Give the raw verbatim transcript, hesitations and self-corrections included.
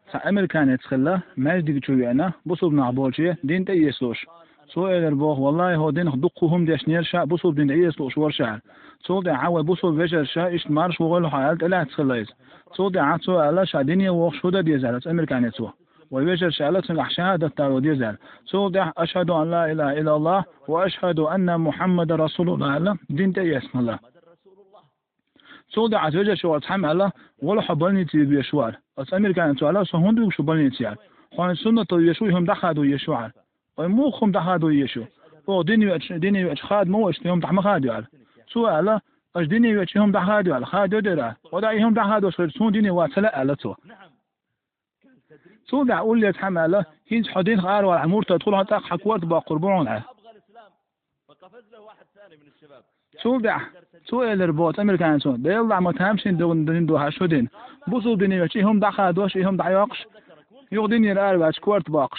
Цхьа американец хилла, маьждиге чу веана, бусулба нах болче дин тӀе а эцалуш. Цо элира боху: «Валлахьи, хӀокху динах дуккха хӀума дешнера ша, бусулба дин тӀе эцалуш вара ша». Цул тӀаьхьа вай бусулба вежарша иштта марша вогӀийла хьо аьлла, тӀелаьцна хилла иза. Цул тӀаьхьа цо аьлла, ша дине вогӀуш хӀун дан деза аьлла оцу американецо. Вай вежарша аьлла, цуьнгахь шахӀадат дало деза аьлла. Цул тӀаьхьа: «Ашхьаду ан ла илахьа иллаллахь ва ашхьаду анна Мухьаммадан расулуллахь», — аьлла, дин тӀе а эцна хилла. Цул тӀаьхьа оцу вежаршца цхьамма аьлла: «Вала, хьо больнице вуьгуш ву», — аьлла. Оцу американецо аьлла: «Со хӀунда вуьгуш ву больнице?» — аьлла. «Хьуна суннато веш ву, и хӀума дӀахадо еш ву», — аьлла. «Вай муха хӀума дӀахадо еш ву? Оха дине веача, дине веача хада ма ву, иштта и хӀума дӀа ма хадайо», — аьлла. Цо аьлла: «Аша дине веача и хӀума дӀахадайо», — аьлла. «Хадайо дера». «Оха дӀа и хӀума дӀахадош хилча, суна дине вац хила», — аьлла цо. Цул тӀаьхьа улле цхьамма аьлла: «ХӀинца хьо динах аравалахь, муртад хуьлу хьо, тӀаккха хьан корта боккхур бу хьуна», — аьлла. Цул тӀаьхьа цо элира боху оцу американецо: «Делла, ма тамашийна догӀу дин ду хьан шу дин. Бусулба дине веача и хӀума дӀахадош, и хӀума дӀайоккхуш, юха динера араваьлча корта боккхуш.